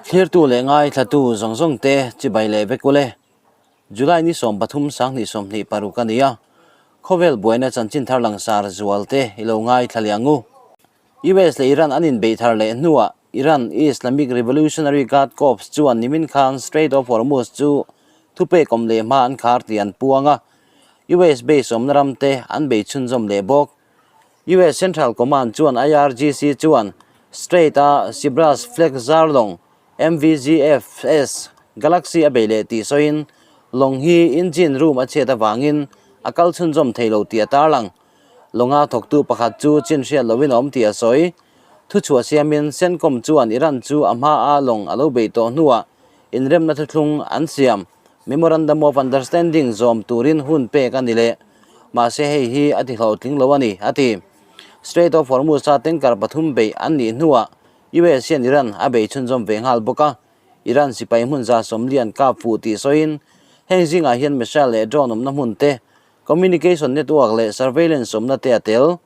Thlirtu leh ngaithlatu zawng zawng te chibai leh vek ule. July ni 13 2026 a ni a, khawvel buaina chanchin thar langsar zual te i lo ngaithla leh ang u. US leh Iran an inbeih thar leh hnuah Iran Islamic Revolutionary Guard Corps chuan nimin khan Strait of Hormuz chu thupek awm leh hma an khar tih an puang a, US base awmna ram te an bei chhunzawm leh bawk. US Central Command chuan IRGC chuan Strait a Cyprus flag zar lawng MVGFS Galaxy a bei leh tih sawiin lawng hi engine room a chhiat avangin a kal chhunzawm thei lo tih a tarlang. Lawnga thawktu pakhat chu chin hriat loin a awm tih a sawi. Thuchhuah siamin CENTCOM chuan Iran chu a hmaa lawng a lo bei tawh hnuah inremna thuthlung an siam, Memorandum of Understanding, zawm turin hun pek a ni leh. Mahse hei hi a ti hlawhtling lo a ni, a ti. Strait of Hormuz-a tanker pathum beih an nih hnuah US hian Iran a bei chhunzawm ve nghal bawk a, Iran sipai hmun 140 an kap fuh tih sawiin heng zingah hian missile leh drone awmna hmun te, communication network leh surveillance awmna te a tel.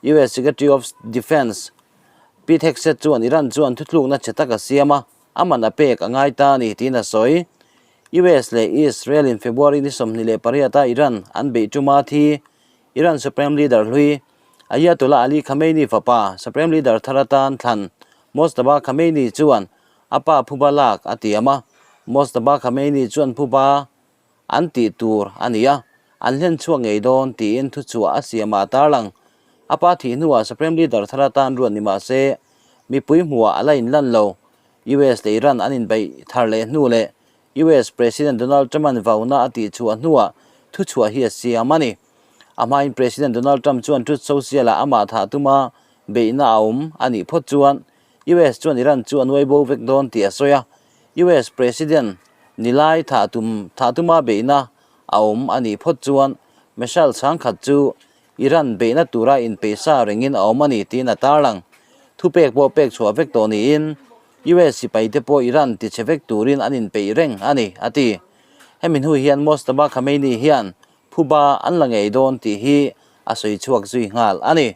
US Secretary of Defence Pete Hegseth chuan Iran chuan thuthlukna chhe tak a siam a, a man a pek a ngai ta a ni tiin a sawi. US leh Israel in February ni 28 a Iran an beih tuma thi Iran Supreme Leader hlui Ayatollah Ali Khamenei fapa Supreme Leader thar atan thlan Mojtaba Khamenei chuan a pa phuba lak a tiam a, Mojtaba Khamenei chuan phuba an tih tur a ni a, an hlen chhuak ngei dawn tiin thuchhuah a siam ah a tarlang. A pa thih hnuah Supreme Leader thar atan ruat ni mah se mipui hmuhah a la inlan lo. US leh Iran an inbeih thar leh hnu leh US President Donald Trump-a'n vauna a tihchhuah hnuah thuchhuah hi a siam a ni. A hmain President Donald Trump chuan Truth Social-ah amah thah tuma beihna a awm a nih phawt chuan US chuan Iran chu a nuai bo vek dawn tih a sawi a. US President nilai thah tum thah tuma beihna a awm a nih phawt chuan missile chhangkhat chu Iran beihna tura inpeihsa rengin a awm a ni tiin a tarlang. Thupek pawh pek chhuah vek tawh niin US sipaite pawh Iran tichhe vek turin an inpeih reng a ni, a ti. Hemi hnu hian Mojtaba Khamenei hian phuba an la ngei dawn tih hi a sawi chhuak zui nghal a ni.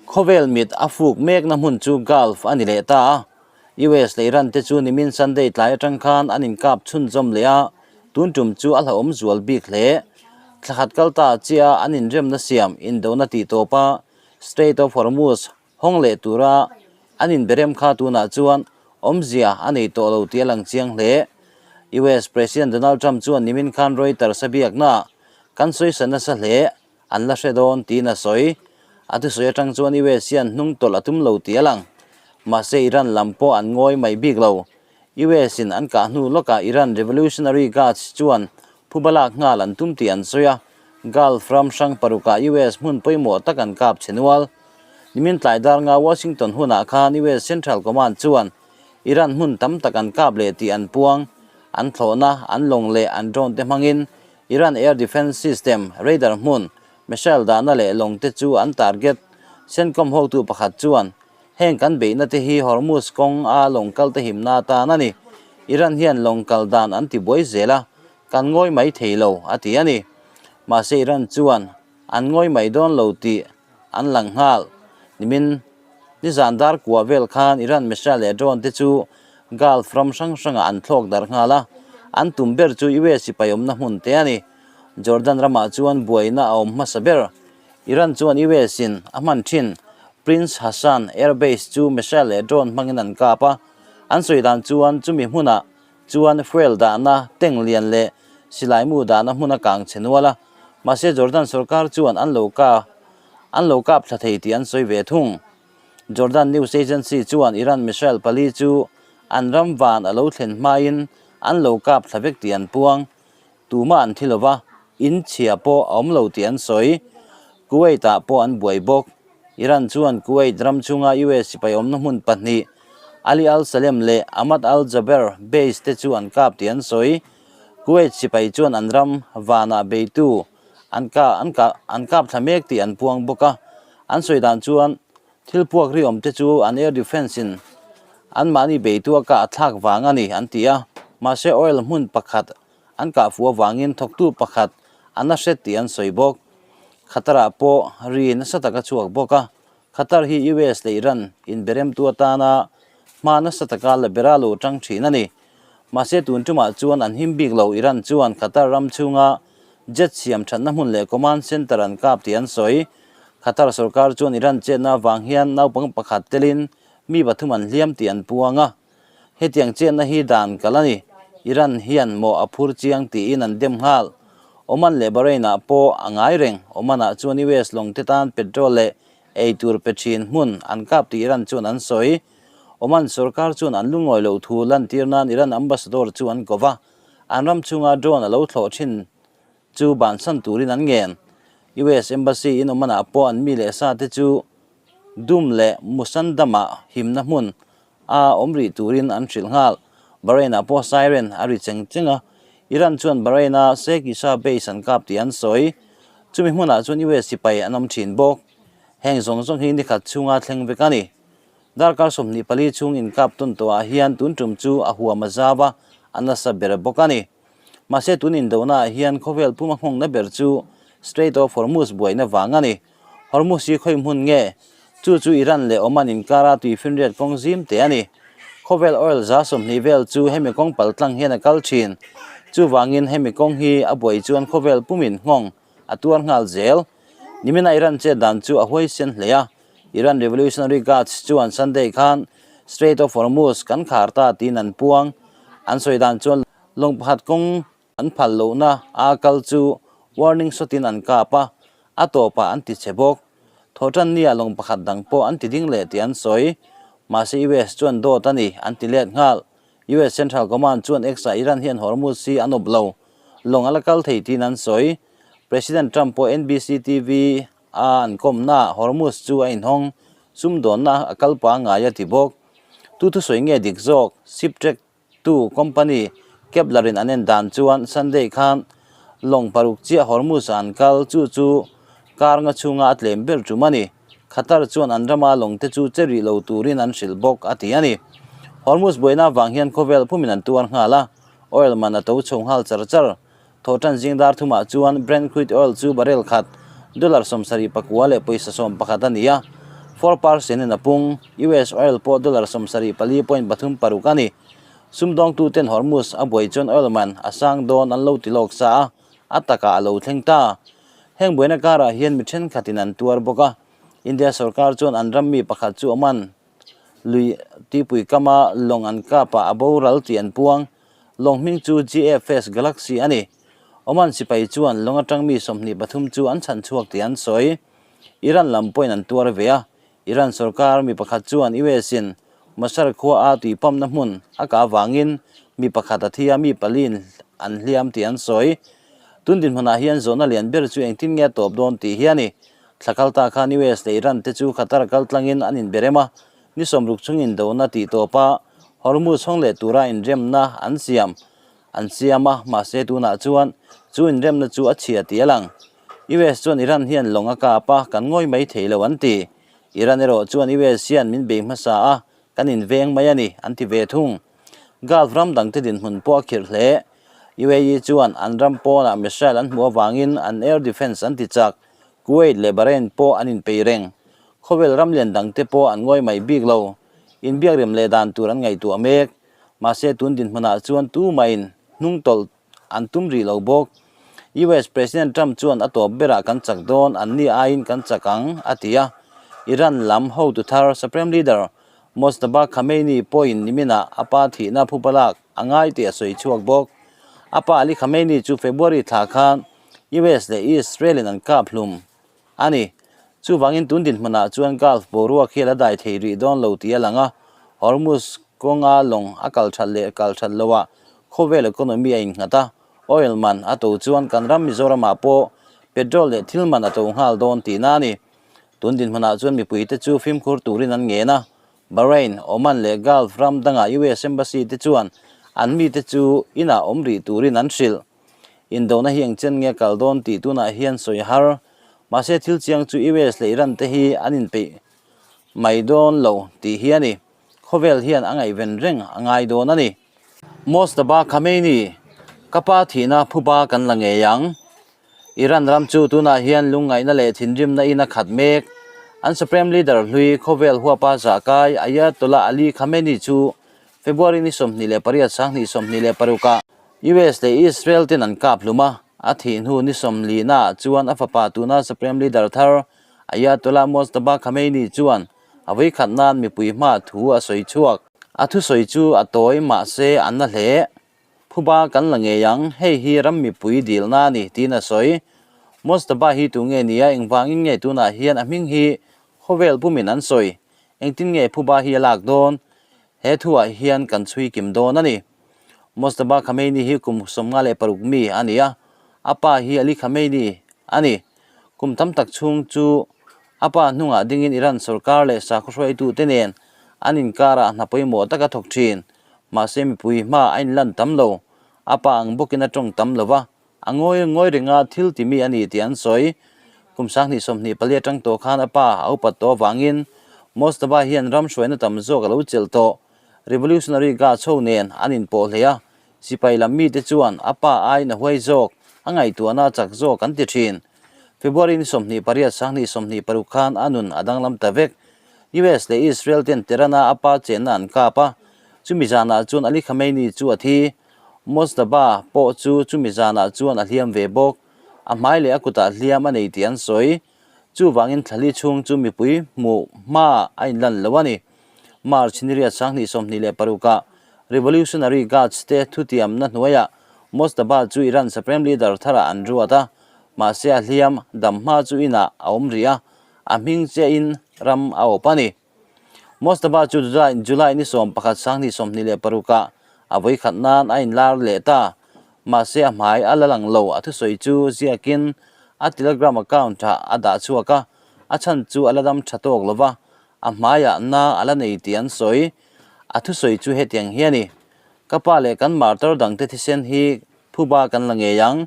Khawvel mit a fuk mekna hmun chu Gulf a ni leh ta a, US leh Iran te chu nimin Sunday tlai atang khan an inkap chhunzawm leh a, tun tum chu a hlauhawm zual bik hle. Thla khat kal ta chiah an inremna siam indona tih tawp a, Strait of Hormuz hawng leh tura an inberem kha tunah chuan awmzia a nei tawh lo tih a lang chiang hle. US President Donald Trump chuan nimin khan Reuters a biaknaah kan sawisa nasa hle. An la hre dawn tiin a sawi. A thusawi atang chuan US hian hnung tawlh a tum lo tih a lang. Mahse Iran lam pawh an ngawi mai bik lo. US in an kah hnu lawkah Iran Revolutionary Guards chuan phuba lak nghal an tum tih an sawi a, Gulf ram hrang parukah US hmun pawimawh tak an kap che nual. Nimin tlai dar nga Washington hunah khan US Central Command chuan Iran hmun tam tak an kap leh tih an puang. An thlawhna, an lawng leh an drone te hmangin Iran Air Defence System, radar hmun, missile dahna leh lawng te chu an target. CENTCOM hotu pakhat chuan, Heng kan beihna te hi Hormuz kawng a lawng kal te himna atan a ni. Iran hian lawng kal dan an ti buai zel a, kan ngawi mai thei lo, a ti a ni. Mahse Iran chuan an ngawi mai dawn lo tih an lang nghal. Nimin nizan dar kua vel khan Iran missile leh drone te chu Gulf ram hrang hrangah an thlawk darh nghal a, an tum ber chu US sipai awmna hmun te a ni. Jordan ramah chuan buaina a awm hmasa ber. Iran chuan US in a hman thin Prince Hassan Air Base chu missile leh drone hmangin an kap a, an sawi dan chuan chumi hmunah chuan fuel dahna tank lian leh silaimu dahna hmun a kang chhe nual a, mahse Jordan sorkar chuan an lo ka an lo kap thla thei tih an sawi ve thung. Jordan News Agency chuan Iran missile pali chu an ram van a lo thlen hmain an lo kap thla vek tih an puang. Tumah an thi lova, in chhia pawh a awm lo tih an sawi. Kuwait ah pawh an buai bawk. Iran chuan Kuwait ram chunga US sipai awmna hmun pahnih, Ali Al Salem leh Ahmad Al Jaber base te chu an kap tih an sawi. Kuwait sipai chuan an ram vanah beitu an ka an ka an kap thla mek tih an puang bawk a. An sawi dan chuan thil puak ri awm te chu an air defence in anmahni beitu a kah thlak vang a ni an ti a. Mahse oil hmun pakhat an kah fuh avangin thawktu pakhat an la hret tih an sawi bawk. Qatar-ah pawh ri nasa tak a chhuak bawk a, Qatar hi US leh Iran inberemtu atana Hma nasa taka la bera lo tang thin a ni. Mahse tun tumah chuan an him bik lo Iran chuan Qatar ram chhunga jet siam thatna hmun leh command center an kap tih an sawi. Qatar sorkar chuan Iran chetna avang hian naupang pakhat telin mi pathum an hliam tih an puang a. Hetiang chetna hi dan kal a ni. Iran hian mawh a phur chiang tiin an dem nghal. Oman leh Bahrain ah pawh a ngai reng. Oman ah chuan US lawng te tan petrol leh Ei tur pe thin hmun an kap tih Iran chuan an sawi. Oman sorkar chuan an lungawi loh thu lantir nan Iran ambassador chu an ko va, an ram chhunga drone a lo thlawh thin chu bansan turin an ngen. US Embassy in Oman ah pawh an mi leh sa te chu Dum leh Musandam ah himna hmun a awm rih turin an hrilh nghal. Bahrain ah pawh siren a ri cheng cheng a, Iran chuan Bahrain a Sheikh Isa base an kap tih an sawi. Chumi hmunah chuan US sipai an awm thin bawk. Heng zawng zawng hi nikhat chhunga thleng vek a ni. Darkar 24 chhung inkap tawn tawhah hian tun tum chu a huam a zau a, a nasa ber bawk a ni. Mahse tun indonaah hian khawvel puma nghawngna ber chu Strait of Hormuz buaina vang a ni. Hormuz hi khawi hmun nge? Chu chu Iran leh Oman inkara tuifinriat kawng zim te a ni. Khawvel oil 20% vel chu hemi kawng paltlang hian a kal thin. Chuvangin hemi kawng hi a buai chuan khawvel pumin nghawng a tuar nghal zel. Nimina Iran chet dan chu a huaisen hle a. Iran Revolutionary Guards chuan Sunday khan Strait of Hormuz kan khar ta tiin an puang. An sawi dan chuan lawng pakhat kawng an phal lohna a kal chu warning shot in an kap a, a tawpah an ti che bawk. Thawhtan nia lawng pakhat dang pawh an ti ding leh tih an sawi. Mahse US chuan dawt a ni an ti let nghal. US Central Command chuan X-ah Iran hian Hormuz hi an awp lo, lawng a la kal thei tiin an sawi. President Trump pawh NBC TV a an kawmnaah Hormuz chu a inhawng, sumdawnna a kal pangngai a ti bawk. Tu thusawi nge dik zawk? Ship track tu company Kepler in an en dan chuan Sunday khan lawng paruk chiah Hormuz ah an kal, chu chu kar nga chhunga a tlem ber tum a ni. Qatar chuan an rama lawng te chu che rih lo turin an hrilh bawk a ti a ni. Hormuz buaina avang hian khawvel phumin an tuar nghal a, oil man a to chho nghal char char. Thawhtan zing dar thumah chuan Brent crude oil chu barrel khat dollar 79 leh pawisa 11 a ni a, 4% in a pung. US oil pawh dollar 74.36 a ni. Sumdawngtuten Hormuz a buai chuan oil man a sang dawn an lo ti lawk sa a, a takah a lo thleng ta. Heng buaina karah hian mi thenkhatin an tuar bawk a, India sorkar chuan an ram mi pakhat chu Oman lui tuipui kama lawng an kapah a boral tih an puang. Lawng hming chu GFS Galaxy a ni. Oman sipai chuan lawng atang mi 23 chu an chhan chhuak tih an sawi. Iran lam pawhin an tuar ve a. Iran sorkar mi pakhat chuan US in Masar khua a tui pump na hmun a kah avangin mi pakhat a thi a, mi pali in an hliam tih an sawi. Tun dinhmunah hian zawhna lian ber chu engtin nge a tawp dawn tih hi a ni. Thla kal ta khan US leh Iran te chu Qatar kal tlangin an inberem a, ni 60 chhung indona tih tawp a, Hormuz hawng leh tura inremna an siam an siam a, mahse tunah chuan chu inremna chu a chhia tih a lang. US chuan Iran hian lawng a kap a, kan ngawi mai thei lo an ti. Iran erawh chuan US hian min bei hmasa a, kan inveng mai a ni, an ti ve thung. Gulf ram dangte dinhmun pawh a khirh hle. UAE chuan an ram pawnah missile an hmuh avangin an air defence an ti chak. Kuwait leh Bahrain pawh an inpei reng. Khawvel ram lian dangte pawh an ngawi mai bik lo. Inbiakrem leh dan tur an ngaihtuah mek. Mahse tun dinhmunah chuan tumahin hnung tawlh an tum rih lo bawk. US President Trump chuan a tawp berah kan chak dawn, an ni aiin kan chak ang, a ti a. Iran lam hotu thar Supreme Leader Mojtaba Khamenei pawhin niminah a pa thihna phupa lak a ngai tih a sawi chhuak bawk. A pa Ali Khamenei chu February thla khan US leh Israel in an kap hlum a ni. Chuvangin tun dinhmunah chuan Gulf boruak hi a la dai thei rih dawn lo tih a lang a, Hormuz kawnga lawng a kal that leh kal that loah khawvel economy a innghat a, oil man a to chuan kan ram Mizoramah pawh petrol leh thil man a to nghal dawn tihna a ni. Tun dinhmunah chuan mipuite chu fimkhur turin an ngen a, Bahrain, Oman leh Gulf ram dangah US Embassy te chuan an mite chu inah awm rih turin an hrilh. Indona hi engchen nge kal dawn tih tunah hian sawi har. Mahse thil chiang chu US leh Iran te hi an inpeih mai dawn lo tih hi a ni. Khawvel hian a ngaihven reng a ngai dawn a ni. Mojtaba Khamenei, Ka pa thihna phuba kan la ngei ang. Iran ram chu tunah hian lungngaihna leh thinrimna in a khat mek. An Supreme Leader hlui khawvel huapa zahkai Ayatollah Ali Khamenei chu February ni 28 2026 ah US leh Israel ten an kap hlum a, a thih hnu ni 40 ah chuan a fapa tuna Supreme Leader thar Ayatollah Mojtaba Khamenei chuan a vawikhat nan mipui hma thu a sawi chhuak. A thusawi chu a tawi mahse a na hle. Phuba kan la ngei ang, hei hi ram mipui dilna a ni, tiin a sawi. Mojtaba hi tu nge nia, engvangin nge tunah hian a hming hi khawvel pumin an sawi? Engtin nge phuba hi a lak dawn? He thuah hian kan chhui kim dawn a ni. Mojtaba Khamenei hi kum 56 mi a ni a, a pa hi Ali Khamenei a ni. Kum tam tak chhung chu a pa hnungah dingin Iran sorkar leh sakhaw hruaitute nen an inkarah hna pawimawh tak a thawk thin. Mahse mipui hma a inlan tam lo, a pa ang bawkin a tawng tam lo va, a ngawi ngawi renga thil ti mi a ni tih an sawi. Kum 2024 atang tawh khan a pa a upat tawh avangin Mojtaba hian ram hruaina tam zawk a lo chelh tawh. Revolutionary Guards ho nen an inpawh hle a, sipai lam mite chuan a pa aiin a huai zawk, a ngaihtuahna a chak zawk an ti thin. February ni 28 2026 khan a nun a danglam ta vek. US leh Israel ten Tehran-a a pa chenna an kap a, chumi zanah chuan Ali Khamenei chu a thi. Mojtaba pawh chu chumi zanah chuan a hliam ve bawk. A hmai leh a kutah hliam a nei tih an sawi. Chuvangin thlali chhung chu mipui hmuh hma a inlan lo a ni. March ni riat 2026 ah Revolutionary Guards te thutiamna hnuaiah Mojtaba chu Iran Supreme Leader tharah an ruat a, mahse a hliam dam hma chu inah a awm rih a, a hming chiahin ram a awp a ni. Mojtaba chu July ni 11 2026 ah a vawikhat nan a inlar leh ta. Mahse a hmai a la lang lo, a thusawi chu ziakin a Telegram account ah a dah chhuak a, a chhan chu a la dam tha tawk lo va, a hmaiah na a la nei tih an sawi. A thusawi chu hetiang hi a ni, Ka pa leh kan martar dangte thisen hi phuba kan la ngei ang,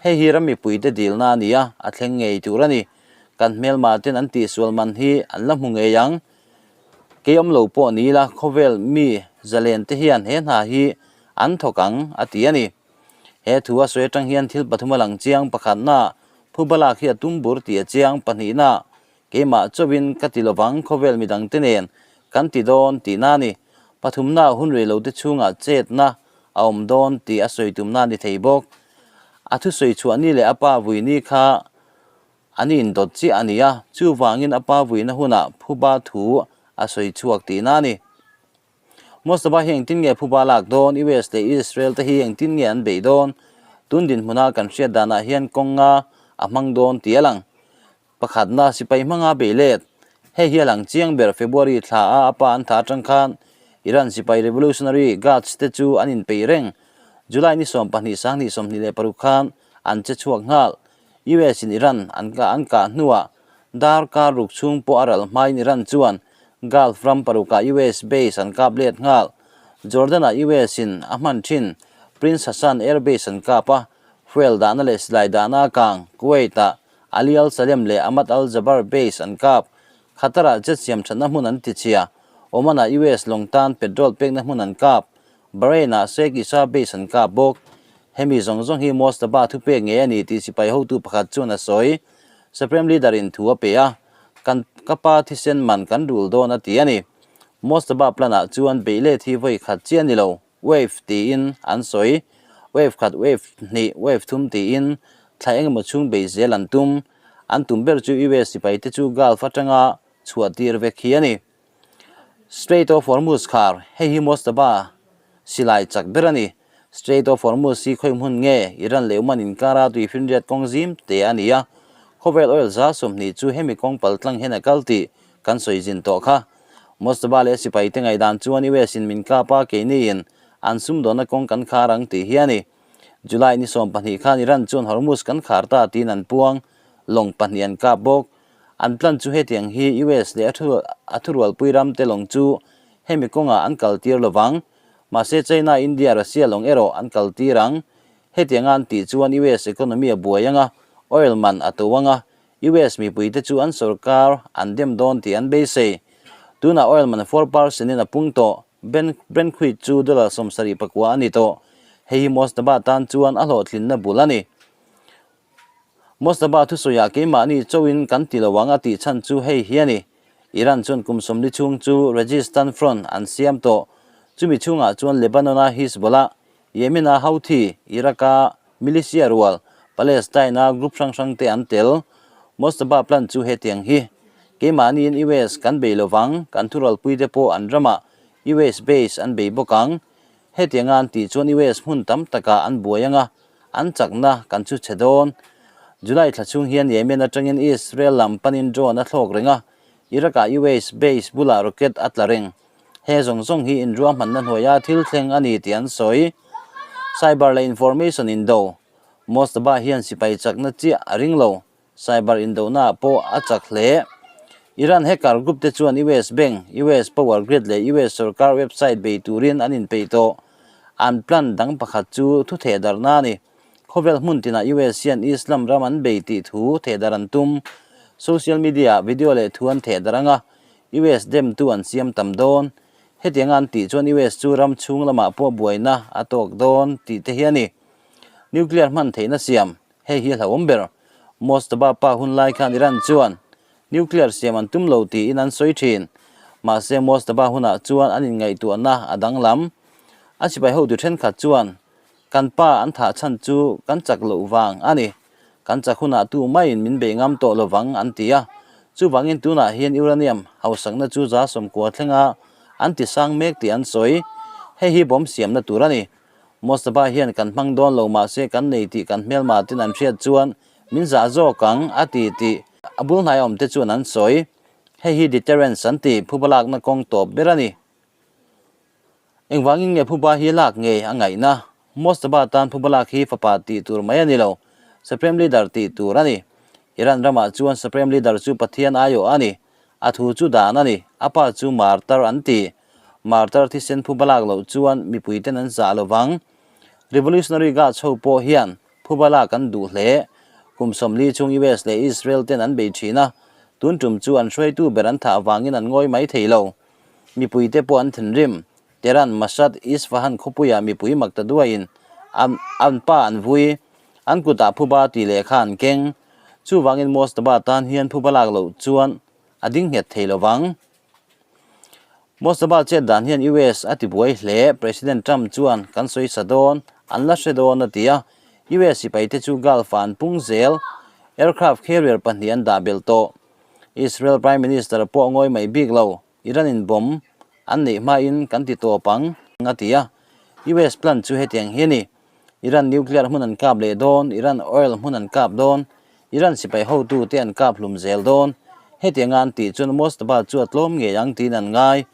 hei hi ram mipuite dilna a ni a, a thleng ngei tur a ni. Kan hmelma ten an tihsual man hi an la hmu ngei ang. Kei awm lo pawh ni ila khawvel mi zalen te hian he hna hi an thawk ang a ti a ni. He thu a sawi atang hian thil pathum a lang chiang, pakhatna, phuba lak hi a tum bur tih a chiang, pahnihna, keimah chauhin ka ti lovang khawvel midang te nen kan ti dawn tihna a ni, pathumna, hun rei lo te chhungah chetna a awm dawn tih a sawi tumna a ni thei bawk. A thusawi chhuah ni leh a pa vui ni kha An indawt chiah a ni a, chuvangin a pa vuina hunah phuba thu a sawi chhuak tihna a ni. Mojtaba hi engtin nge phuba lak dawn? US leh Israel te hi engtin nge an beih dawn? Tun dinhmuna kan hriat danah hian kawnga a hmang dawn tih a lang. Pakhatna, sipai hmanga beih let. Hei hi a lang chiang ber February thla a a pa an tha atang khan Iran sipai Revolutionary Guards te chu an inpeih reng. July ni 12 2026 khan an che chhuak nghal. US in Iran an an kah hnuah darkar ruk chhung pawh a ral hmain Iran chuan Gulf ram parukah US base an kap let nghal. Jordan-ah US in a hman thin Prince Hassan Air Base an kap a, fuel dahna leh silai dahna a kang. Kuwait-ah Ali Al Salem leh Ahmad Al Jaber base an kap. Qatar-ah jet siam thatna hmun an tichhia. Oman-ah US lawng tan petrol pekna hmun an kap. Bahrain-ah Sheikh Isa base an kap bawk. Hemi zawng zawng hi Mojtaba thupek ngei a ni tih sipai hotu pakhat chuan a sawi. Supreme Leader in thu a pe a, kan ka pa thisen man kan rul dawn a ti a ni. Mojtaba plan ah chuan beih let hi vawi khat chiah a ni lo, wave tiin an sawi. Wave khat, wave hnih, wave thum tiin thla engemaw chhung beih zel an tum. An tum ber chu US sipai te chu Gulf atanga chhuah tir vek hi a ni. Strait of Hormuz khar, hei hi Mojtaba silai chak ber a ni. Strait of Hormuz hi khawi hmun nge Iran leh Oman inkara tuifinriat kawng zim te a ni a, khawvel oil 20% chu hemi kawng paltlang hian a kal tih kan sawi zin tawh kha. Mojtaba leh sipai te ngaihdan chuan US in min kap a, keini in an sumdawnna kawng kan khar ang tih hi a ni. July ni 12 khan Iran chuan Hormuz kan khar ta tiin an puang, lawng pahnih an kap bawk. An plan chu hetiang hi US leh a thurualpui ram te lawng chu hemi kawngah an kal tir lovang. Mahse China, India, Russia lawng erawh an kal tir ang. Hetianga an tih chuan US economy a buai anga, oil man a to anga, US mipui te chu an sorkar an dem dawn tih an beisei. Tunah oil man 4% in a pung tawh. Ben Brentquist chu dollar 79 a ni tawh. Hei hi Mojtaba tan chuan a hlawhtlinna bul a ni. Mojtaba thusawiah keimahni chauhin kan ti lo ang a tih chhan chu hei hi a ni. Iran chuan kum 40 chhung chu Resistance Front an siam tawh. Chumi chhungah chuan Lebanon-a Hizbollah, Yemen-a Houthi, Iraq-a militia rual, Palestine-a group hrang hrangte an tel. Mojtaba plan chu hetiang hi. Keimahniin US kan bei lovang, kan thuralpuite pawh an ramah US base an bei bawk ang. Hetianga an tih chuan US hmun tam takah an buai anga an chakna kan chu chhe dawn. July thla chhung hian Yemen atangin Israel lam panin drone a thlawk reng a, Iraq-ah US base bulah rocket a tla reng. He zawng zawng hi inruahmanna hnuaia thil thleng a ni tih an sawi. Cyber leh information indo, Mojtaba hian sipai chakna chiah a ring lo. Cyber indona pawh a chak hle. Iran hacker group te chuan US bank, US power grid leh US sorkar website bei turin an inpeih tawh. An plan dang pakhat chu thu thehdarhna a ni. Khawvel hmun tinah US hian Islam ram an bei tih thu thehdarh an tum. Social media ah video leh thu an thehdarh anga US demtu an siam tam dawn. Hetianga an tih chuan US chu ram chhung lamah pawh buaina a tawk dawn tih te hi a ni. Nuclear hman theihna siam Hei hi a hlauhawm ber. Mojtaba pa hun lai khan Iran chuan nuclear siam an tum lo tiin an sawi thin. Mahse Mojtaba hunah chuan an inngaihtuahna a danglam. A sipai hotu thenkhat chuan, Kan pa an thah chhan chu kan chak loh vang a ni. Kan chak hunah tu maiin min bei ngam tawh lovang an ti a. Chuvangin tunah hian uranium hausakna chu 90% thlenga an ti sang mek tih an sawi. Hei hi bomb siamna tur a ni. Mojtaba hian kan hmang dawn lo mahse kan nei tih kan hmelma ten an hriat chuan min zah zawk ang a ti tih a bul hnai awm te chuan an sawi. Hei hi deterrence an ti phuba lakna kawng tawp ber a ni. Engvangin nge phuba hi lak ngei a ngaihna? Mojtaba tan phuba lak hi fapa tih tur mai a ni lo, Supreme Leader tih tur a ni. Iran ramah chuan Supreme Leader chu Pathian aiawh a ni. A thu chu dan a ni, a pa chu martar an ti. Martar thisen phuba lak loh chuan mipuiten an zah lo vang. Revolutionary Guards ho pawh hian phuba lak an duh hle. Kum 40 chhung US leh Israel ten an bei thin a, tun tum chu an hruaitu ber an thah avangin an ngawi mai thei lo. Mipuite pawh an thinrim. Tehran, Mashhad, Isfahan khawpuiah mipui mak ta duaiin an an pa an vui. An kutah phuba tih lehkha an keng. Chuvangin Mojtaba tan hian phuba lak loh chuan a ding nghet thei lo vang. Mojtaba chet dan hian US a tibuai hle. President Trump chuan kan sawi sa dawn, an la hre dawn a ti a. US sipaite chu Gulf-ah an pung zel. Aircraft carrier pahnih an dah belh tawh. Israel Prime Minister pawh ngawi mai bik lo. Iran in bomb an neih hmain kan ti tawp ang, a ti a. US plan chu hetiang hi a ni. Iran nuclear hmun an kap leh dawn, Iran oil hmun an kap dawn, Iran sipai hotu te an kap hlum zel dawn. Hetianga an tih chuan Mojtaba chu a tlawm ngei ang tiin an ngai.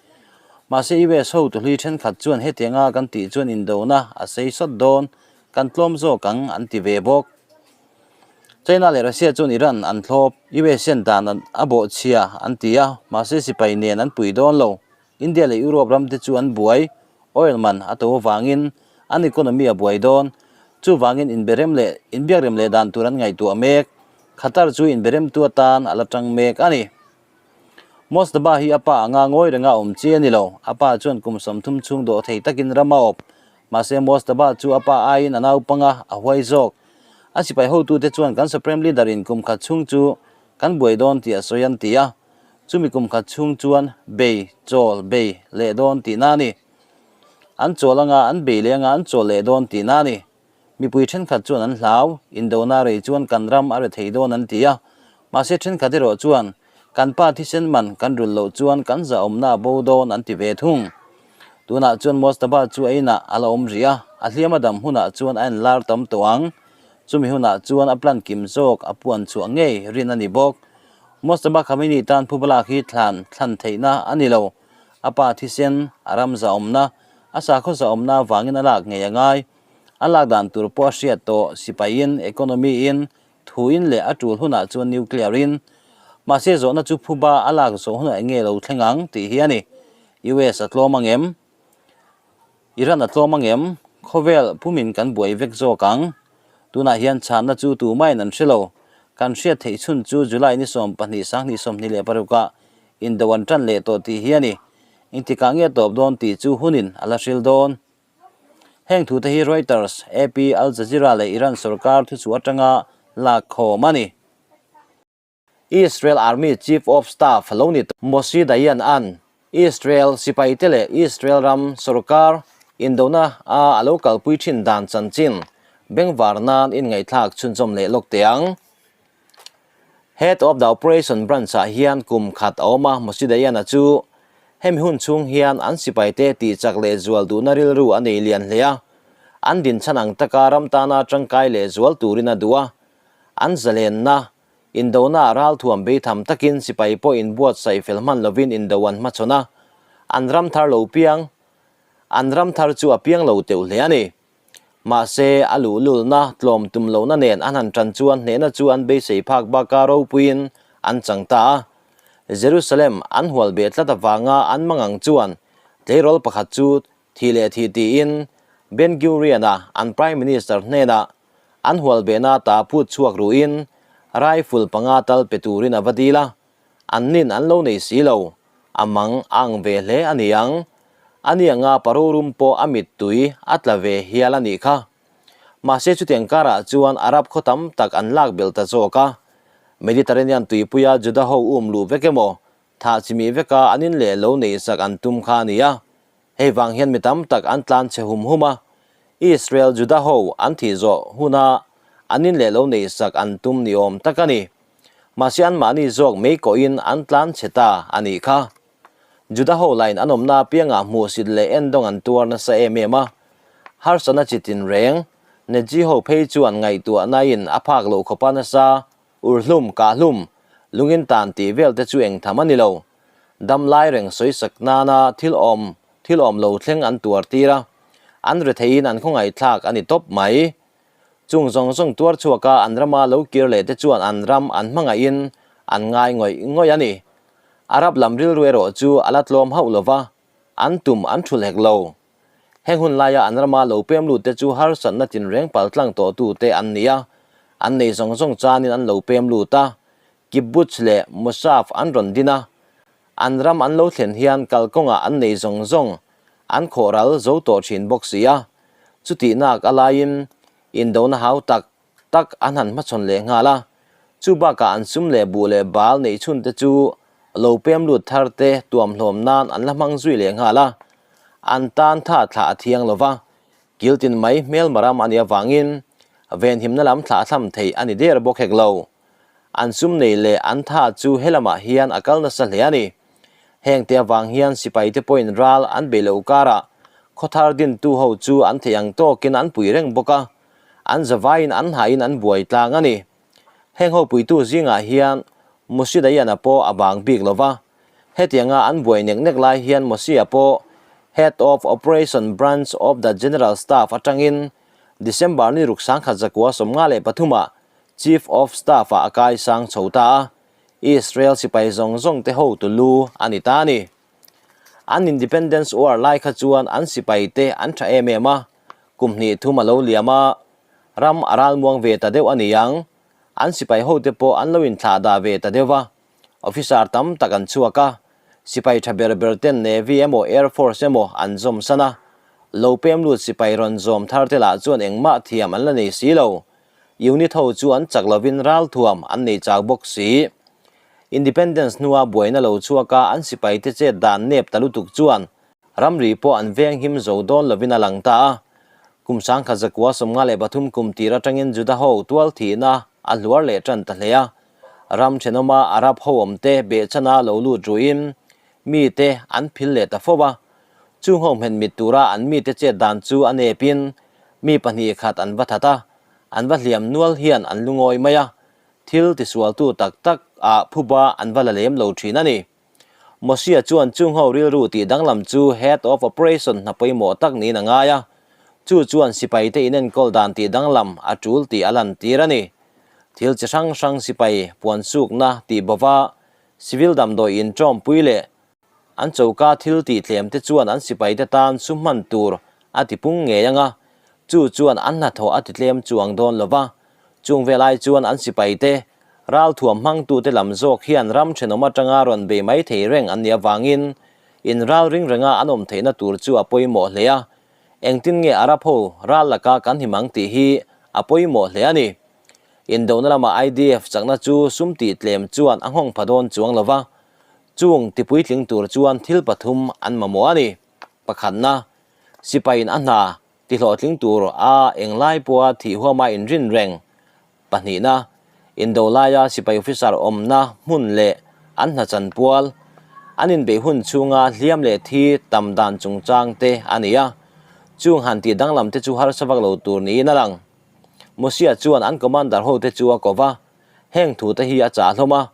Mahse US hotu hlui thenkhat chuan hetianga kan tih chuan indona a sei sawt dawn, kan tlawm zawk ang an ti ve bawk. China leh Russia chuan Iran an thlawp, US hian dan a bawhchhia an ti a, mahse sipai nen an pui dawn lo. India leh Europe ram te chu an buai, oil man a to avangin an economy a buai dawn. Chuvangin inberem leh inbiakrem leh dan tur an ngaihtuah mek. Qatar chu inberemtu atan a la tang mek a ni. Mojtaba hi a pa anga ngawi renga awm chi a ni lo. A pa chuan kum 30 chhung dawh thei takin ram a awp. Mahse Mojtaba chu a pa aiin a naupanga a huai zawk. A sipai hotute chuan kan Supreme Leader in kum khat chhung chu kan buai dawn tih a sawi an ti a. Chumi kum khat chhung chuan bei, chawl, bei leh dawn tihna a ni. An chawl anga an bei leh anga an chawl leh dawn tihna a ni. Mipui thenkhat chuan an hlau, indona rei chuan kan ram a re thei dawn an ti a. Mahse thenkhat erawh chuan kan pa thisen man kan rulh loh chuan kan zahawmna a bo dawn an ti ve thung. Tunah chuan Mojtaba chu a inah a la awm rih a, a hliam a dam hunah chuan a enlar tam tawh ang. Chumi hunah chuan a plan kim zawk a puan chhuah ngei rin a ni bawk. Mojtaba Khamenei tan phubalak hi thlan thlan theihna a ni lo. A pa thisen, a ram zahawmna, a sakhaw zahawmna avangin a lak ngei a ngai. A lak dan tur pawh a hriat tawh, sipaiin, economy-in, Thuin leh a tul hunah chuan nuclear in. Mahse zawhna chu phuba a lak zawh hunah eng nge lo thleng ang tih hi a ni. US a tlawm ang em? Iran a tlawm ang em? Khawvel pumin kan buai vek zawk ang. Tunah hian chhanna chu tumahin an hre lo. Kan hriat theih chhun chu July ni 12 2026 ah indo an tan leh tawh tih hi a ni. Engtikah nge tawp dawn tih chu hunin a la hril dawn. Heng thute hi Reuters, AP, Al Jazeera leh Iran sorkar thuchhuah atanga lakkhawm a ni. Israel Army Chief of Staff lo ni tawh Moshe Dayan an Israel sipaite leh Israel ram sorkar indona a a lo kalpui thin dan chanchin bengvar nan inngaihthlak chhunzawm leh lawk teh ang. Head of the Operation Branch ah hian kum khat a awm a, Moshe Dayan-a chu hemi hun chhung hian an sipaite tihchak leh zual duhna rilru a nei lian hle a, an dinchhan ang taka ram tana tangkai leh zual turin a duh a, an zalenna Indona ralthuam beitham takin sipai pawh inbuatsaih fel hman lovin indo an hmachhawn a, an ram thar lo piang, an ram thar chu a piang lo teuh hle a ni. Mahse, a luhlulna, tlawm tum lohna nen an han tan chuan hnehna chu an beisei phak baka ropuiin an chang ta a. Jerusalem an hual beh tlat avanga an mangang chuan tleirawl pakhat chu Thi leh thi tiin Ben Gurion-a an Prime Minister hnenah an hualbehna ta phut chhuak ruhin rifle panga tal pe turin a va dil a, an nin an lo nei si lo, a mang a ang ve hle a ni ang. Ani anga parorum pawh a mittui a tla ve hial a nih kha. Mahse chutiang karah chuan Arab khaw tam tak an lak belh ta zawk a, Mediterranean tuipuia Juda ho um luh vek emaw Thah chimih veka an in leh lo neihsak an tum kha a ni a, hei vang hian mi tam tak an tlan chhe hum hum a, Israel Juda ho an thih zawh huna an in leh lo neihsak an tum ni awm tak a ni. Mahse anmahni zawk mei kawhin an tlan chhe ta a nih kha. Juda ho lain an awmna apiangah hmuhsit leh endawng an tuar nasa em em a, harsatna chi tinreng, Nazi ho phei chuan ngaihtuahnain a phak loh khawpa nasa Urhlum, Kahlum, lungin tan tih vel te chu eng tham a ni lo. Dam lai reng sawisak nana thil awm, thil awm lo thleng an tuar tir a, an retheiin an khawngaihthlak a ni tawp mai. Chung zawng zawng tuar chhuaka an rama lo kir leh te chuan an ram an hmangaihin an ngai ngawih ngawih a ni. Arab lam rilru erawh chu a la tlawm hauh lo va, an tum an thul hek lo. Heng hun laia an rama lo pem lut te chu harsatna tinreng paltlang tawhtu te an ni a, an nei zawng zawng chanin an lo pem lut a, kibbutz leh moshav an rawn din a, an ram an lo thlen hian kalkawngah an nei zawng zawng an khawh ral zo tawh thin bawk si a, chutihnak a laiin indona hau tak tak an han hmachhawn leh nghal a, chu bakah an sum leh buh leh bal neih chhun te chu lo pem lut thar te tuamhlawm nan an la hmang zui leh nghal a, an tan tha thlah a thiang lo va, kil tin mai hmelma ram a nih avangin venhimna lam thlah thlam theih a ni der bawk hek lo. An sum nei leh an tha chu helamah hian a kal nasa hle a ni. Hengte avang hian sipaite pawhin ral an bei loh karah khawthar dintu ho chu an theih ang tawkin an pui reng bawk a, An zavaiin an hnahin an buai tlang a ni. Heng ho puitu zingah hian Mosi Dayana pawh a bang bik lo va. Hetianga an buai nek nek lai hian Mosia pawh Head of Operation Branch of the General Staff atangin December ni ruk 1953 ah Chief of Staff ah a kai sang chho ta a, Israel sipai zawng zawng te hotu lu a ni ta a ni. An Independence War lai kha chuan an sipai te an tha em em a, kum hnih thum a lo liam a, ram a ralmuang ve ta deuh a ni ang, an sipai hote pawh an lo inthlah dah ve ta deuh a, officer tam tak an chhuak a, sipai tha ber ber ten Navy emaw Air Force emaw an zawm san a, lo pem lut sipai rawn zawm thar te lah chuan engmah thiam an la nei si lo, unit ho chu an chak lovin ralthuam an nei chak bawk si. Independence hnua buaina lo chhuak a an sipaite chet dan nep ta lutuk chuan ramri pawh an veng him zo dawn lovin a lang ta a. Kum 1953 kum tir atangin Juda ho tual thihna a hluar leh tan ta hle a. Ram thenawma Arab ho awmte behchana lo lut ruiin mite an phil leh ta fo a. Chung ho hmet mit tura an mite chet dan chu a nepin mi pahnih khat an va that a, an va hliam nual hian an lungawi mai a. Thil tisualtu tak tak ah phuba an va la lem lo thin a ni. Mosia chuan chung ho rilru tih danglam chu Head of Operation hna pawimawh tak niin a ngai a, chu chuan sipaite inenkawl dan tih danglam a tul tih a lantir a ni. Thil chi hrang hrang sipai puansukna tih bova civil damdawi inṭawmpui leh An choka thil tih tlem te chuan an sipaite tan sum hman tur a ti pung ngei ang a, chu chuan an hnathawh a ti tlem chuang dawn lo va. Chung velai chuan an sipaite, ralthuam hmangtute lam zawk hian ram thenawm atanga rawn bei mai thei reng an nih avangin inral ring renga an awm theihna tur chu a pawimawh hle a. Engtin nge Arab ho ral laka kan him ang tih hi a pawimawh hle a ni. Indona lama IDF chakna chu sum tih tlem chuan a nghawng pha dawn chuang lo va, chung tipuitling tur chuan thil pathum an mamawh a ni. Pakhatna, Sipaiin a hna tihlawhtling tur a englai pawha thih huama inrin reng. Pahnihna, Indo laia sipai officer awmna hmun leh an hna chanpual, an inbeih hun chhunga hliam leh thi tam dan chungchang te a ni a, chung han tih danglam te chu harsa vak lo tur niin a lang. Mosia chuan an commander hote chu a ko va, heng thu te hi a chah hlawm a,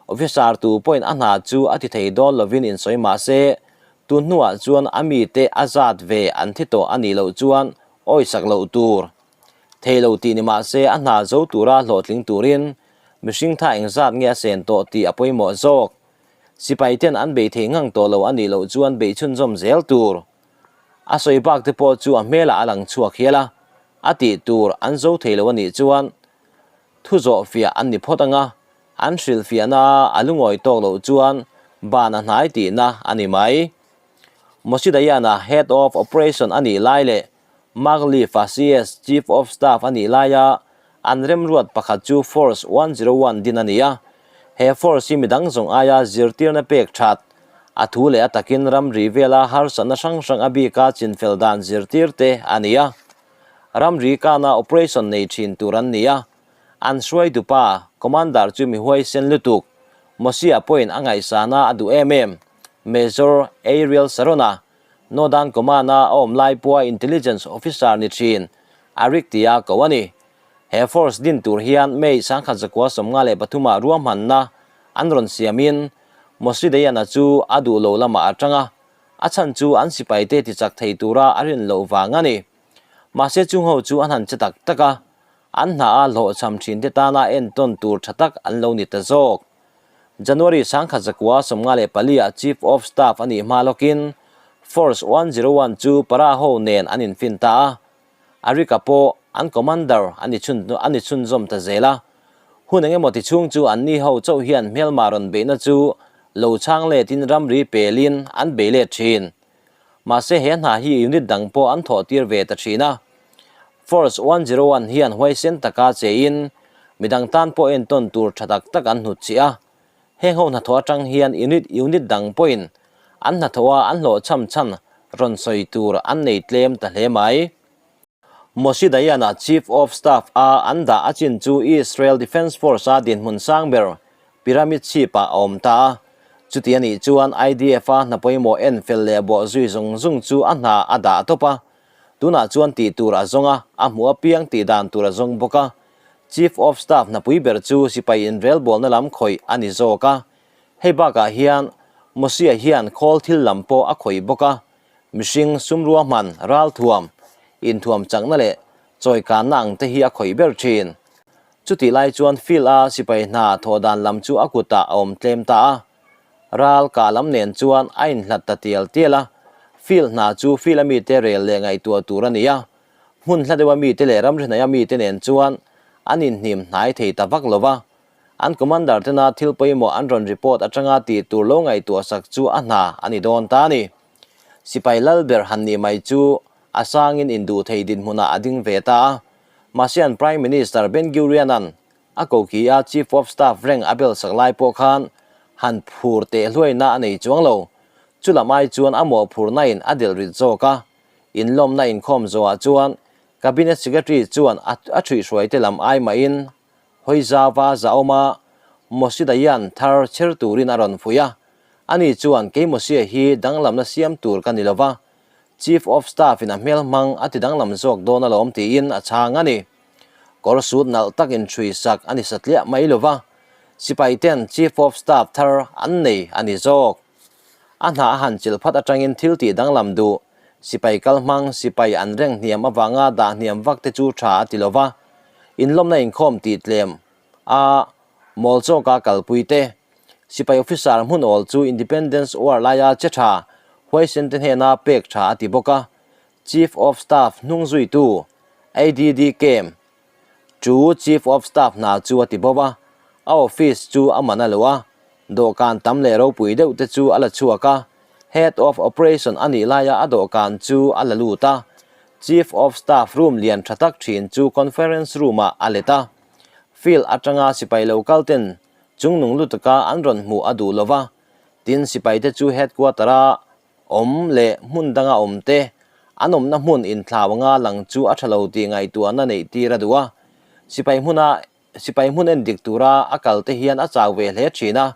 officer tu pawhin a hna chu a ti thei dawn lovin insawi mah se, tun hnuah chuan a mite a zat ve an thi tawh a nih loh chuan awisak loh tur. Thei lo tih ni mah se a hna zo tura hlawhtling turin mihring tha engzat nge a sen tawh tih a pawimawh zawk. Sipai ten an bei thei ngang tawh lo a nih loh chuan bei chhunzawm zel tur. A sawi bak te pawh chu a hmelah a lang chhuak hial a, a tih tur an zo thei lo a nih chuan thu zawh fiah an ni phawt anga, an hrilhfiahna a lungawi tawk loh chuan ban a hnai tihna a ni mai. Moshe Dayan-a Head of Operation a nih lai leh Mark Leaf-a CS Chief of Staff a nih laia an remruat pakhat chu Force 101 din a ni a. He force hi midang zawng aia zirtirna pek that, a thu leh a takin ramri vela harsatna hrang hrang a bika chinfel dan zirtir te a ni a. Ramri kana operation nei thin tur an ni a. An hruaitu pa, Commander chu mi huaisen lutuk, Mosia pawhin a ngaihsana a duh em em, Major Ariel Sharon-a Northern Command-a a awm lai pawha Intelligence Officer ni thin Arik tia ko a ni. He force din tur hian May 1953-ah ruahmanna an rawn siamin Moshe Dayan-a chu a duh lo lamah a tang a, a chhan chu an sipaite tichak thei tura a rin loh vang a ni. Mahse chungho chu an han che tak tak a, an hna a hlawhchham thinte tana entawn tur tha tak an lo ni ta zawk. January 1954 ah Chief of Staff a nih hma lawkin Force 101 chu para ho nen an infin ta a, Arika pawh an commander a ni chhun a ni chhunzawm ta zel a. Hun eng emaw ti chhung chu anni ho chauh hian hmelma rawn beihna chu lo chhang letin ramri pelin an bei let thin. Mahse he hna hi unit dang pawh an thawh tir ve ta thin a. Force 101 hian huaisen taka chein midang tan pawh entawn tur tha tak tak an hnut chih a. Heng ho hnathawh atang hian unit unit dang pawhin an hnathawh a an hlawhchham chhan rawn sawi tur an nei tlem ta hle mai. Moshe Dayan-a Chief of Staff a an dah a chin chu Israel Defence Force-a dinhmun sang ber Pyramid chhip-ah a awm ta a. Chuti a nih chuan IDF-a hna pawimawh en fel leh bawh zui zung zung chu a hna a dah tawp a. Tunah chuan tih tur a zawng a, a hmuh apiang tih dan tur a zawng bawk a. Chief of Staff hnapui ber chu sipai inrelbawlna lam khawih a ni zawk a. Hei bakah hian Mosia hian khawl thil lam pawh a khawih bawk a. Mihring sumrua hman, ralthuam, inthuam chakna leh chawikanna ang te hi a khawih ber thin. Chutih lai chuan field a sipai hna thawh dan lam chu a kutah a awm tlem ta a. Ral kah lam nen chuan a inhlat ta tial tial a. Field hna chu field a mite rel leh ngaihtuah tur a ni a. Hmun hla deuha mite leh ramri hnaia mite nen chuan an inhnim hnai thei ta vak lo va. An commander tena thil pawimawh an rawn report atanga tih tur lo ngaihtuah sak chu a hna a ni dawn ta a ni. Sipai lal ber han nih mai chu a sangin induh thei dinhmunah a ding ve ta a. Mahse an Prime Minister Ben Gurion-a'n a koki a Chief of Staff rank a bel sak lai pawh khan han phur teh hluaina a nei chuang lo. Chu lam ai chuan a mawhphurna in a delh rit zawk a. Inlawmna inkhawm zawhah chuan Cabinet Secretary chuan a thuihhruaite lam ai mahin Hawi zauva zahawma Moshe Dayan thar chher turin a rawn fuih a, ani chuan kei Moshe hi danglamna siam tur ka ni lova, Chief of Staff in a hmel hmang a ti danglam zawk dawn alawm tiin a chhang a ni. Kawr sut nalh tak inchhui sak a ni satliah mai lova, sipai ten Chief of Staff thar an nei a ni zawk. A hna a han chilh phat atangin thil tih danglam duh, sipai kal hmang, sipai an reng hniam avanga dah hniam vak te chu tha a ti lova, inlawmna inkhawm tih tlem a mawl chawka kalpui te, sipai officer hmun awl chu Independence War laia che tha huaisen te hnena pek tha a ti bawk a, Chief of Staff hnung zuitu ADD Kem Chu Chief of Staff hna chu a ti bo a, a office chu a man a lo a, dawhkan tam leh ropui deuh te chu a la chhuak a, Head of Operation a nih laia a dawhkan chu a la lut a, Chief of Staff room lian tha tak thin chu conference room ah a let a. Field atanga sipai lo kal ten chungnung lutuka an rawn hmuh a duh lo va, tin sipaite chu headquarter-a awm leh hmun danga awm te an awmna hmun inthlau anga lang chu a tha lo tih ngaihtuahna neih tir a duh a. Sipai hmuna sipai hmun en dik tura a kal te hian a chau ve hle thin a,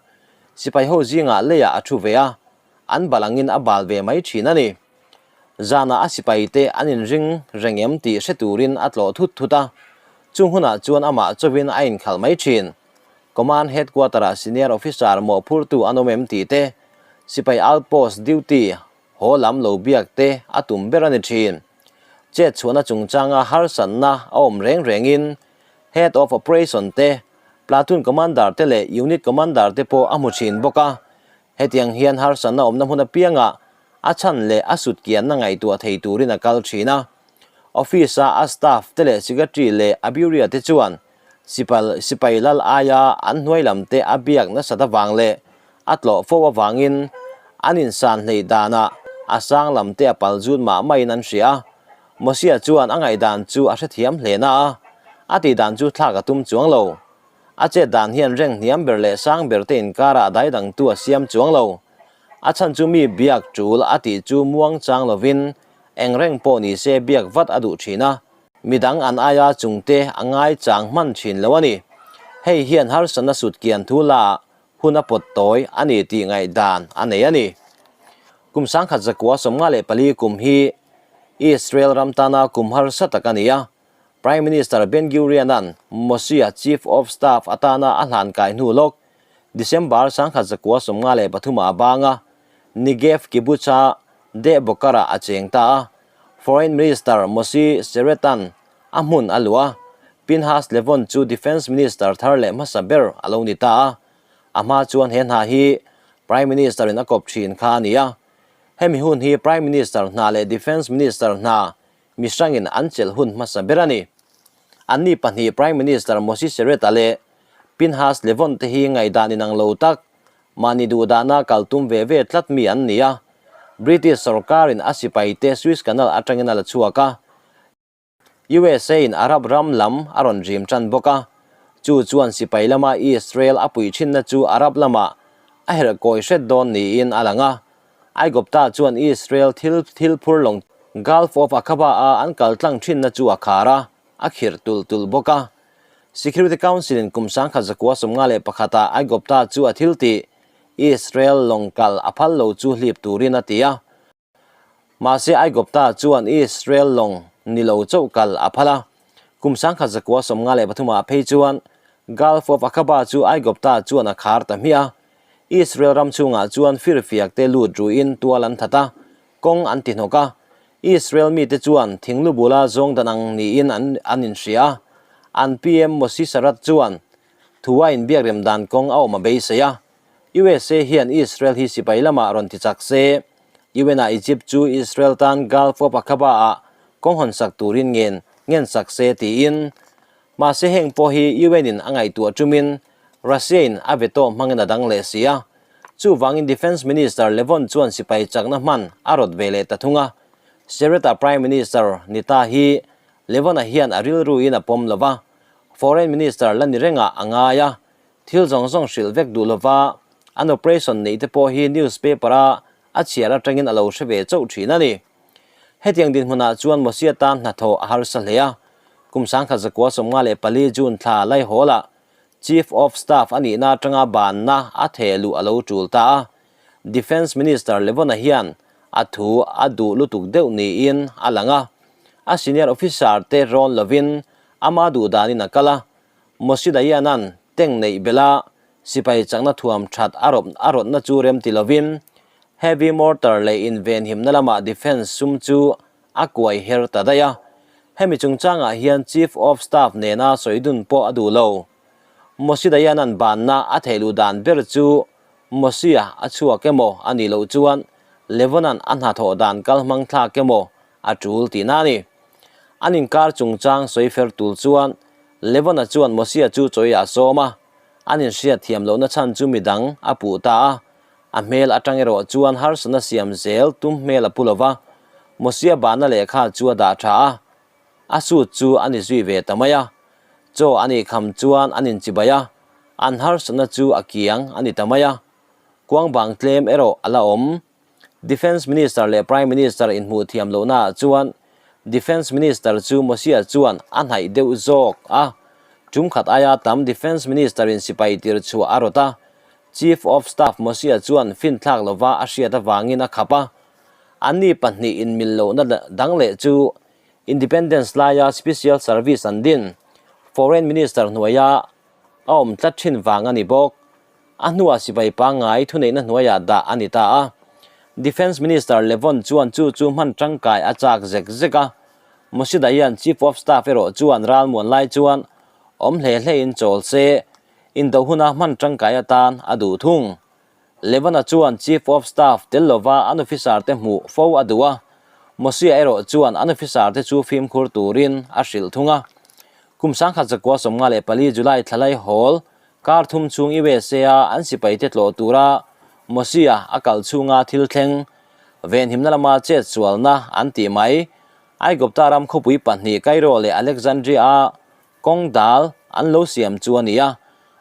sipai ho zingah leiah a thu ve a, an bal angin a bal ve mai thin a ni. Zanah a sipai te an inring reng em tih hre turin a tlawh thut thut a, chung hunah chuan amah chauhin a inkhalh mai thin. Command Headquarter-ah Senior Officer mawhphurtu an awm em tih te, sipai outpost duty haw lam lo biak te a tum ber a ni thin. Chet chhuahna chungchanga harsatna a awm reng rengin Head of Operation te, Platoon Commander te leh Unit Commander te pawh a hmu thin bawk a. Hetiang hian harsatna awmna hmun apiangah a chhan leh a sutkianna ngaihtuah thei turin a kal thin a. Office-a a staff te leh secretary leh a bureau te chuan sipal sipai lal aia an hnuai lam te a biak nasat avang leh a tlawh fo avangin an insan hleih danah a sang lam te a pal zut mah mahin an hria a. Mosia chuan a ngaihdan chu a hrethiam hle na a, a tihdan chu thlak a tum chuang lo. A chet dan hian reng hniam ber leh sang ber te inkarah daidangtu a siam chuang lo. A chhan chu mi biak tul a tih chu muang chang lovin eng reng pawh ni se biak vat a duh thin a, midang an aia chungte a ngai chang hman thin lo a ni. Hei hian harsatna sut kian thu la hun a pawt tawi a ni tih ngaihdan a nei a ni. Kum sangkhat zakua 54 kum hi Israel ram tana kum harsa tak a ni a, Prime Minister Ben Gurion-a'n Moshe-a Chief of Staff atana a hlan kai hnu lawk December 1953 ah a bang a, Negev Kibbutz-a Deh Bokar-ah a cheng ta a. Foreign Minister Moshe Sharett-a'n a hmun a luah a, Pinhas Levon chu Defence Minister thar leh hmasa ber a lo ni ta a. A hma chuan he hna hi Prime Minister-in a kawp thin kha a ni a. Hemi hun hi Prime Minister hna leh Defence Minister hna Mihrangin an chelh hun hmasa ber a ni. Anni pahnih Prime Minister Moshe Sharett-a leh Pinhas Levon te hi ngaihdan inang lo tak, mahni duhdahna kal tum ve ve tlat mi an ni a. British sorkarin a sipaite Suez Canal atangin a la chhuak a. USA-in Arab ram lam a rawn rim tan bawk a. Chu chuan sipai lama Israel a puih thinna chu Arab lamah a herh kawi hret dawn niin a lang a. Aigupta chuan Israel thil thil phur lawng Gulf of Aqaba-a an kal tlang thinna chu a khar a, a khirh tulh tulh bawk a. Security Council-in kum 1951-ah Aigupta chu a thil tih Israel lawng kal a phal lo chu hlip turin a ti a. Mahse Aigupta chuan Israel lawng ni lo chauh kal a phal a. Kum 1953-ah phei chuan Gulf of Aqaba chu Aigupta chuan a khar ta hmiah a. Israel ram chhungah chuan firfiak te lut ruiin tual an that a, kawng an ti hnawk a. Israel mite chuan thinglu bula zawng dan ang niin an an inhria a. An PM Moshe Sharett chuan thu a inbiakrem dan kawng a awm a beisei a. USA hian Israel hi sipai lamah rawn ti chak se, UN-ah Egypt chu Israel tan Gulf of Aqaba-ah kawng hawn sak turin ngen ngen sak se tiin Mahse heng pawh hi UN in a ngaihtuah tumin Russia in a veto hmangin a dang leh si a. Chuvangin Defence Minister Levon chuan sipai chakna hman a rawt ve leh ta thung a. Sharett-a Prime Minister ni ta hi Levon-a hian a rilruin a pawm lo va, Foreign Minister la ni rengah a ngai a. Thil zawng zawng hrilh vek duh lova an operation neih te pawh hi newspaper-a a chhiar atangin a lo hre ve chauh thin a ni. Hetiang dinhmunah chuan Mosia tan hnathawh a harsa hle a, kum 1994 June thla Laihawlah Chief of Staff a nihna atanga banna a theh luh a lo tul ta a. Defence Minister Levona hian a thu a duh lutuk deuh niin a lang a, a senior officer te rawn lovin ama duh danin a kal a, Moshe Dayan-a'n tank neih belha sipai chakna thuam that a rawp a rawtna chu rem ti lovin heavy mortar leh invenhimna lamah defence sum chu a kuai her ta daih a. Hemi chungchangah hian Chief of Staff nena sawi dun pawh a duh lo. Moshe Dayan-a'n banna a theih luh dan ber chu Moshe-a a chhuak emaw a nih loh chuan Levonan a hnathawh dan kal hmang thlak emaw a tul tihna a ni. An inkar chungchang sawi fer tul chuan Levona chuan Mosia chu chawi a sawm a, an inhriat thiam lohna chhan chu midang a puh ta a. A hmel atang erawh chuan harsatna siam zel tum hmel a pu lo va, Mosia bahna lehkha chu a dah tha a, a suit chu a ni zui ve ta mai a. Chaw an eikham chuan an inchibai a, an harsatna chu a kiang a ni ta mai a. Kuang bang tlem erawh a la awm. Defence Minister leh Prime Minister inhmuh thiam lohnaah chuan Defence Minister chu Mosia chuan a hnaih deuh zawk a. Tum khat aia tam Defence Minister-in sipai tir chhuah a rawt a, Chief of Staff Mosia chuan finthlak lova a hriat avangin a khap a. Anni pahnih inmil lohna dang leh chu Independence laia Special Service an din, Foreign Minister hnuaia a awm tlat thin vang a ni bawk. A hnuah sipai pangngai thuneihna hnuaiah dah a ni ta a. Defence Minister Levon chuan chu chu hman tangkai a chak zek zek a. Moshe Dayan Chief of Staff erawh chuan ralmuan lai chuan awm hle hlein chawl se, indo huna hman tangkai atan a duh thung. Levana chuan Chief of Staff tel lova an officer te hmuh fo a duh a, Mosia erawh chuan an officer te chu fimkhur turin a hrilh thung a. Kum 1954 July thlalai hawl kar thum chhung USA a an sipai te tlawh tura Mosia a kal chhunga thil thleng venhimna lama chet sualna an tih mai Aigupta ram khawpui pahnih Cairo leh Alexandria a Kawng dal an lo siam chu a ni a,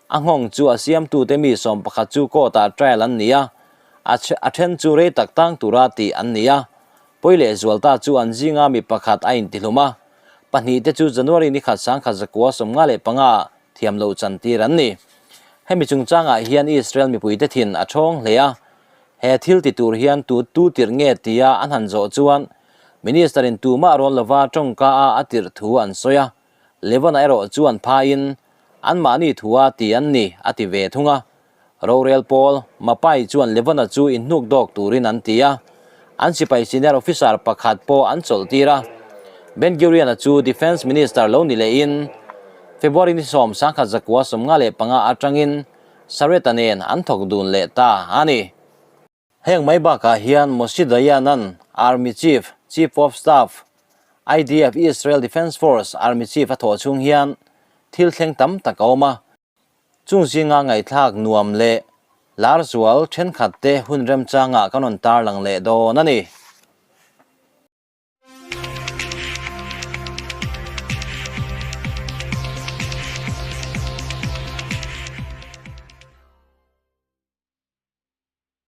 a nghawng chu a siamtute mi 11 chu court-ah trial an ni a, a then chu rei tak tang tura tih an ni a. Pawi leh Zualta chu an zinga mi pakhat a intihlum a, pahnihte chu January ni khat 1955 thiam loh chantir an ni. Hemi chungchangah hian Israel mipuite thin a thawng hle a, he thil ti tur hian tu tu tirh nge tia an han zawh chuan Minister-in tumah rawn lova tawngka a a tirh thu an sawi a. Levon-a erawh chuan phaiin, Anmahni thua ti an ni, a ti ve thung a. Rorel pawl, Mapai chuan Levon-a chu inhnuk dawk turin an ti a. An sipai senior officer pakhat pawh an chawlh tir a. Ben Gurion-a chu Defence Minister lo ni lehin, February ni sawm 1995 atangin Sareta nen an thawk dun leh ta a ni. Heng mai bakah hian Moshe Dayan-a'n Army Chief, Chief of Staff, IDF, Israel Defense Force, Army Chief a thawh chhung hian thil thleng tam tak a awm a. Chung zinga ngaihthlak nuam leh lar zual thenkhat te hun remchangah kan rawn tarlang leh dawn a ni.